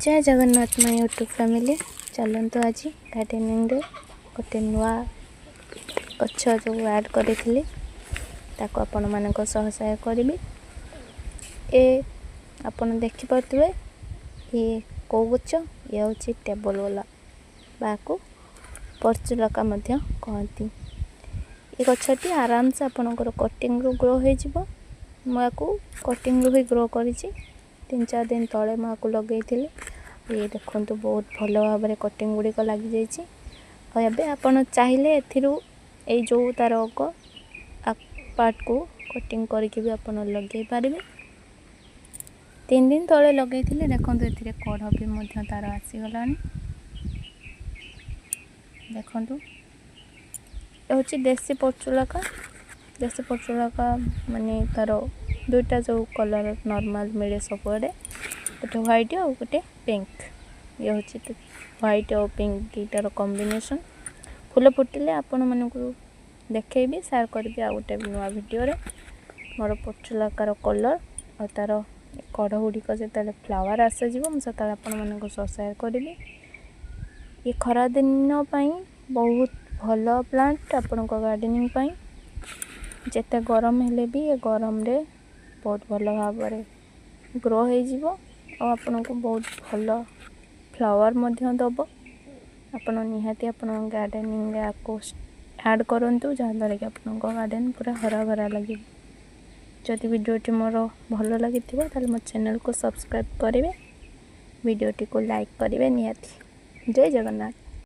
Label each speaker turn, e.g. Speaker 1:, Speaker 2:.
Speaker 1: Jay Jagannath my YouTube family. ଚାଲନ୍ତୁ, ଆଜି ଗାର୍ଡ଼େନିଂରେ ଗୋଟେ ନୂଆ ଗଛ ଯେଉଁ ଆଡ଼୍ କରିଥିଲି, ତାକୁ ଆପଣମାନଙ୍କ ସହ ସେୟାର କରିବି। ଏ ଆପଣ ଦେଖିପାରୁଥିବେ, ଇଏ କେଉଁ ଗଛ? ଇଏ ହେଉଛି ଟେବଲ୍ ଗୋଲାପ ବା ଆକୁ ପର୍ଚୁଲାକା ମଧ୍ୟ କହନ୍ତି। ଏ ଗଛଟି ଆରାମସେ ଆପଣଙ୍କର କଟିଂରୁ ଗ୍ରୋ ହେଇଯିବ। ମୁଁ ୟାକୁ କଟିଂରୁ ହିଁ ଗ୍ରୋ କରିଛି। 3-4 ଦିନ ତଳେ ମୁଁ ଆକୁ ଲଗେଇଥିଲି। ଇଏ ଦେଖନ୍ତୁ, ବହୁତ ଭଲ ଭାବରେ କଟିଂ ଗୁଡ଼ିକ ଲାଗିଯାଇଛି। ଆଉ ଏବେ ଆପଣ ଚାହିଁଲେ ଏଥିରୁ ଏଇ ଯେଉଁ ତା'ର ଅଗ ପାର୍ଟକୁ କଟିଂ କରିକି ବି ଆପଣ ଲଗେଇ ପାରିବେ। 3 ଦିନ ତଳେ ଲଗେଇଥିଲି। ଦେଖନ୍ତୁ, ଏଥିରେ କଢ଼ ବି ମଧ୍ୟ ତା'ର ଆସିଗଲାଣି। ଦେଖନ୍ତୁ, ଏ ହେଉଛି ଦେଶୀ ପର୍ଚୁଲାକା। ଦେଶୀ ପର୍ଚୁଲାକା ମାନେ ତା'ର ଦୁଇଟା ଯେଉଁ କଲର୍ ନର୍ମାଲ୍ ମିଳେ ସବୁଆଡ଼େ, ଗୋଟେ ହ୍ୱାଇଟ୍ ଆଉ ଗୋଟେ ପିଙ୍କ। ଇଏ ହେଉଛି ହ୍ୱାଇଟ୍ ଆଉ ପିଙ୍କ ଦୁଇଟାର କମ୍ବିନେସନ୍। ଫୁଲ ଫୁଟିଲେ ଆପଣମାନଙ୍କୁ ଦେଖେଇବି, ସେୟାର କରିବି ଆଉ ଗୋଟେ ନୂଆ ଭିଡ଼ିଓରେ। ମୋର ପର୍ଚୁଲାକାର କଲର୍ ଆଉ ତା'ର କଢ଼ ଗୁଡ଼ିକ ଯେତେବେଳେ ଫ୍ଲାୱାର୍ ଆସିଯିବ, ମୁଁ ସେତେବେଳେ ଆପଣମାନଙ୍କ ସହ ସେୟାର କରିବି। ଇଏ ଖରାଦିନ ପାଇଁ ବହୁତ ଭଲ ପ୍ଲାଣ୍ଟ। ଆପଣଙ୍କ ଗାର୍ଡ଼େନିଂ ପାଇଁ ଯେତେ ଗରମ ହେଲେ ବି ଏ ଗରମରେ ବହୁତ ଭଲ ଭାବରେ ଗ୍ରୋ ହେଇଯିବ ଆଉ ଆପଣଙ୍କୁ ବହୁତ ଭଲ ଫ୍ଲାୱାର୍ ମଧ୍ୟ ଦେବ। ଆପଣ ନିହାତି ଆପଣଙ୍କ ଗାର୍ଡ଼େନିଂରେ ଆକୁ ଆଡ଼୍ କରନ୍ତୁ, ଯାହାଦ୍ୱାରା କି ଆପଣଙ୍କ ଗାର୍ଡ଼େନ୍ ପୁରା ହରା ଭରା ଲାଗିବ। ଯଦି ଭିଡ଼ିଓଟି ମୋର ଭଲ ଲାଗିଥିବ, ତାହେଲେ ମୋ ଚ୍ୟାନେଲ୍କୁ ସବସ୍କ୍ରାଇବ୍ କରିବେ, ଭିଡ଼ିଓଟିକୁ ଲାଇକ୍ କରିବେ ନିହାତି। ଜୟ ଜଗନ୍ନାଥ।